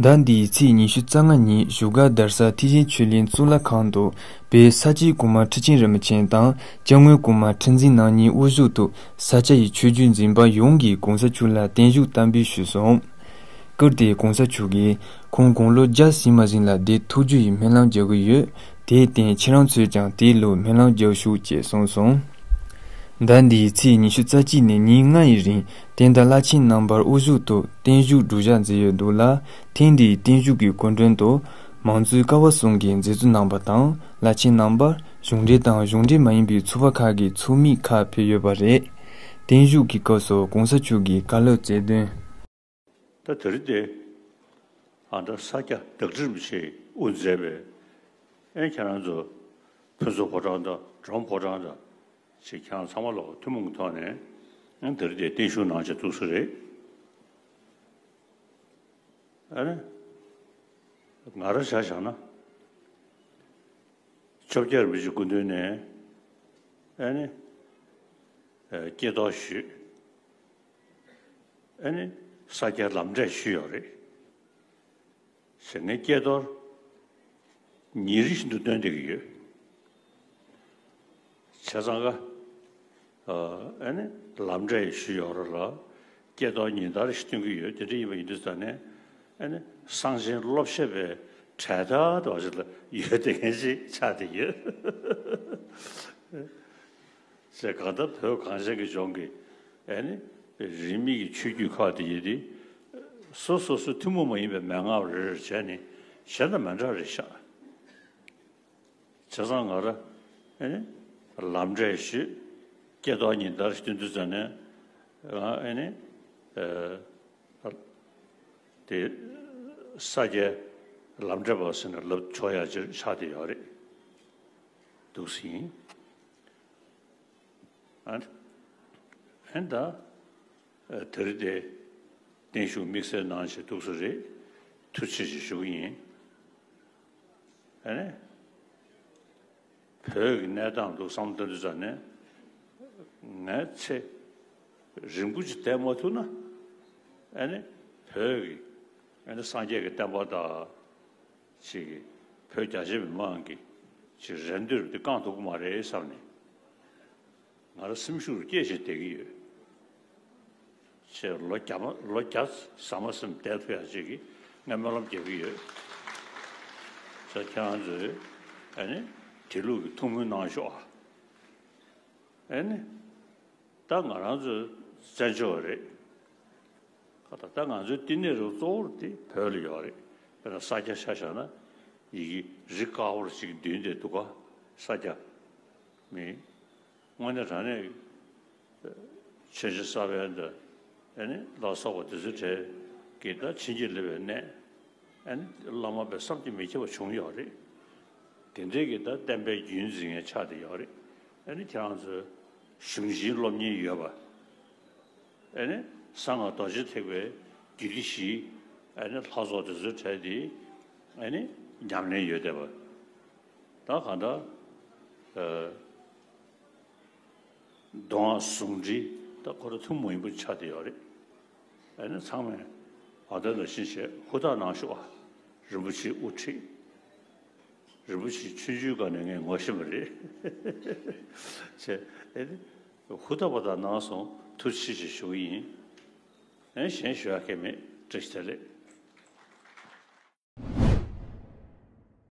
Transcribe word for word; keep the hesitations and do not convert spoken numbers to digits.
ཟླ་འདིའི་ཚེས་ཉི་ཤུ་རྩ་ལྔ་ཉིན་བཞུགས་སྒར་རྡ་ས་ཐེག་ཆེན་ཆོས་གླིང་གཙུག་ལག་ཁང་དུ་དཔལ་ས་སྐྱའི་གོང་མ་ཁྲི་ཆེན་རིན་པོ་ཆེ་དང་སྐྱབས་མགོན་གོང་མ་ཁྲི་འཛིན་རྣམ་གཉིས་དབུ་བཞུགས་ཐོག་ས་སྐྱ་ཡི་ཆོས་བརྒྱུད་འཛིན་པ་ཡོངས་ཀྱིས་གོང་ས་མཆོག་ལ་བརྟན་བཞུགས་བསྟར་འབུལ་ཞུས་སོང་། སྐབས་དེར་གོང་ས་མཆོག་གིས་ཁོང་དགུང་ལོ་བརྒྱ་ཟིན་མ་ཟིན་ལ་བསྡད་ཐུབ་རྒྱུ་ཡི་སྨོན་ལམ་རྒྱག་གི་ཡོད། དེར་བརྟེན་ཁྱེད་རང་ཚོས་ཀྱང་དེའི་ལུགས་སྨོན་ལམ་རྒྱག་ཤོག་ཅེས་གསུངས་སོང་། ཟླ་འདིའི་ཚེས་ཉི་ཤུ་རྩ་གཅིག་ནས་ཉིན་ལྔ་ཡི་རིང་བསྟན་དར་བླ་ཆེན་རྣམ་པར་དབུ་བཞུགས་ཐོག་བརྟན་བཞུགས་སྒྲུབ་ཞག་མཛད་ཡོད་འདུག་ལ། ཐེངས་འདིའི་བརྟན་བཞུགས་ཀྱི་སྐུ་མགྲོན་དུ་མང་གཙོའི་ཀ་བ་གསུམ་གྱི་མཛད་གཙོ་རྣམ་པ་དང་བླ་ཆེན་རྣམ་པ། གཞུང་འབྲེལ་དང་གཞུང་འབྲེལ་མ་ཡིན་པའི་ཚོགས་པ་ཁག་གི་ཚོགས་མི་ཁག་ཕེབས་ཡོད་པ་རེད། བརྟན་བཞུགས་ཀྱི་སྐབས་སུ་གོང་ས་མཆོག་གིས་བཀའ་སློབ་སྩལ་དོན། ད་དེ་རིང་འདི་ཨ་ད་ས་སྐྱ་བདག་ཁྲི་རིན་པོ་ཆེས་དབུ་མཛད་པའི་ཨེ་ཁྱེད་རང་ཚོ་ཕུན་ཚོགས་ཕོ་བྲང་དང་འབྲོམ་ཕོ་བྲང་དང་ཅིག་ཁྱེད་རང་ཚང་མ་ལ་ཐུན་མོང་གི་ཐོག་ནས་ཨེ་དེ་རིང་འདི་བརྟན་བཞུགས་གནང་བྱས་འདུག་ས་རེད། ཨ་ནི་ང་རང་ཆ་བཞག་ན་བཅོ་བརྒྱད་རིན་པོ་ཆེ་སྐུ་མདུན་ནས་ཨ་ནི་ཨ་སྐྱེས་རྟོགས་ཞུས། ཨ་ནི་ས་སྐྱའི་ལམ་འབྲས་ཞུས་ཡོད་རེད། ཟེར་ངས་སྐྱེས་རྟོགས་ཉིན་རེ་བཞིན་དུ་སྟོན་བསྡད་ཀྱི་ཡོད། བྱས་ཙང་ཀ་ཨ་ནི་ལམ་འབྲས་ཞུས་ཡོད་རེད་ལ། སྐྱེས་རྟོགས་ཉིན་ལྟར་ཞིག་སྟོན་གྱི་ཡོད། དེ་འདྲ་ཡིན་པ་ཡིན་དུས་ཙང་ནས་ཨ་ནི་གསང་ཆེན་སློབ་བཤད་པའི་གྲལ་མཐའ་དུ་ཞིག་ལ་ཡོད་བསྡད་མཁན་ཞིག་ཆགས་བསྡད་ཡོད། ཟེར་གང་ལྟར་བོད་གངས་ཅན་གྱི་ལྗོངས་ཀྱི་ཨ་ནི་རིས་མེད་ཀྱི་ཆོས་བརྒྱུད་ཁག་དེ་ཡིན་ཏེ། སོ་སོ་སོ་ཐུན་མོང་མ་ཡིན་པའི་མན་ངག་རེ་རེ་བྱས་ནས་གཞན་དང་མི་འདྲ་རེད་ཤག་བྱས་ཙང་ང་ར་ཨ་ནི་ལམ་འབྲས་ཞུས། སྐྱེས་རྟོགས་ཉིན་ལྟར་སྟོན་དུས་ཙམ་ནས་ང་ཨ་ནི་ཨ་དེ་ས་སྐྱའི་ལམ་འབྲས་པ་ཟེར་ནས་ལབ་ཆོག་ཡ་ཅིག་ཆགས་བསྡད་ཡོད་རེད་འདུག་ཟིན། ཨ་ཨེ་ད་དེ་རིང་དེ་བརྟན་བཞུགས་དམིགས་བསལ་གནང་བྱས་འདུག་ས་རེད། ཐུགས་རྗེ་ཆེ་ཞུ་གི་ཡིན། ཨ་ནི། བོད་ཀྱི་གནས་སྟངས་འདུག་བསམ་བློ་གཏོང་དུས་ཙམ་ནས་ངའི་ཚེ་རིང་པོ་ཅིག་བསྡད་མ་ཐུབ་ན། ཨ་ནི་བོད་ཀྱི་ཨ་ནི་སངས་རྒྱས་ཀྱི་བསྟན་པ་དང་ཅིག་བོད་རྒྱ་ཆེ་མི་མང་གི་ཅིག་རེ་འདོད་འདི་བསྐང་ཐུབ་ཀྱི་མ་རེད་བསམ་ནས་ང་རང་སེམས་ཤུགས་སྐྱེད་བྱས་བསྡད་ཀྱི་ཡོད། ཅེས་ལོ་བརྒྱ་མ་ལོ་བརྒྱ་ཟ་མ་ཟིན་བསྡད་ཐུབ་ཡག་ཅིག་གི་ངས་སྨོན་ལམ་རྒྱག་གི་ཡོད། ཅེས་ཁྱེད་རང་ཚོས་ཨ་ནི་དེ་ལུགས་ཀྱི་ཐུགས་སྨོན་གནང་ཤོག་ཨ། ཨ་ནི་ད་ང་རང་ཚོའི་བཙན་བྱོལ་བ་རེད། ད་ལྟ་ང་ཚོའི་བསྟི་གནས་རུ་གཙོ་བོར་དེ་བོད་ལ་ཡོད་རེད། དཔེར་ན་ས་སྐྱ་ཆ་བཞག་ན་ཡི་གེ་རི་དཀར་པོར་ཅིག་འདོན་བསྡད་འདུག་ག་ས་སྐྱ་མི། དངོས་གནས་དྲང་གནས་ཆོས་རྗེ་ས་པཎ་དང་ཨ་ནི་ལ་སོགས་པ་དེ་ཚོའི་གྲས་ཀྱིས་ད་བྱིན་གྱིས་བརླབས་པའི་གནས། ཨ་ནི་བླ་མ་དཔེ་བསམ་གྱིས་མི་ཁྱབ་པ་བྱུང་ཡོད་རེད། དེ་འདྲའི་གི་ད་བསྟན་པའི་རྒྱུན་འཛིན་མཁན་ཆགས་བསྡད་ཡོད་རེད། ཨ་ནི་ཁྱེད་རང་ཚོའི་གཞུང་ཆེན་སློབ་གཉེར་ཡོད་པ། ཨ་ནི་གསང་སྔགས་རྡོ་རྗེ་ཐེག་པའི་རྒྱུད་སྡེ་བཞི། ཨ་ནི་ལྷ་ཚོགས་དེ་ཚོའི་གྲས་དེ་ཨ་ནི་ཉམས་ལེན་ཡོད་བསྡད་པ། ད་གང་ལྟར་ཨ། མདོ་སྔགས་ཟུང་འབྲེལ་ད་ཁོ་རང་ཐུན་མོང་མ་ཡིན་པ་ཆགས་བསྡད་ཡོད་རེད། ཨ་ནི་ཚང་མས་ཨ་ད་ནང་བཞིན་བྱས་ཧུར་ཐག་གནང་ཤོག་ཨ། རིན་པོ་ཆེའི་དབུ་ཁྲིད། རིན་པོ་ཆེ་ཆུང་ཆུང་སྒང་ནས་ངས་ངོ་ཤེས་པ་རེད། བྱས་ཨ་ནི་ཧུར་ཐག་པ་དང་གནང་སོང་། ཐུགས་རྗེ་ཆེ་ཞུ་གི་ཡིན། ཨ་ནི་གཞན་ཞུ་ཡག་གི་མེད། བཀྲ་ཤིས་བདེ་ལེགས།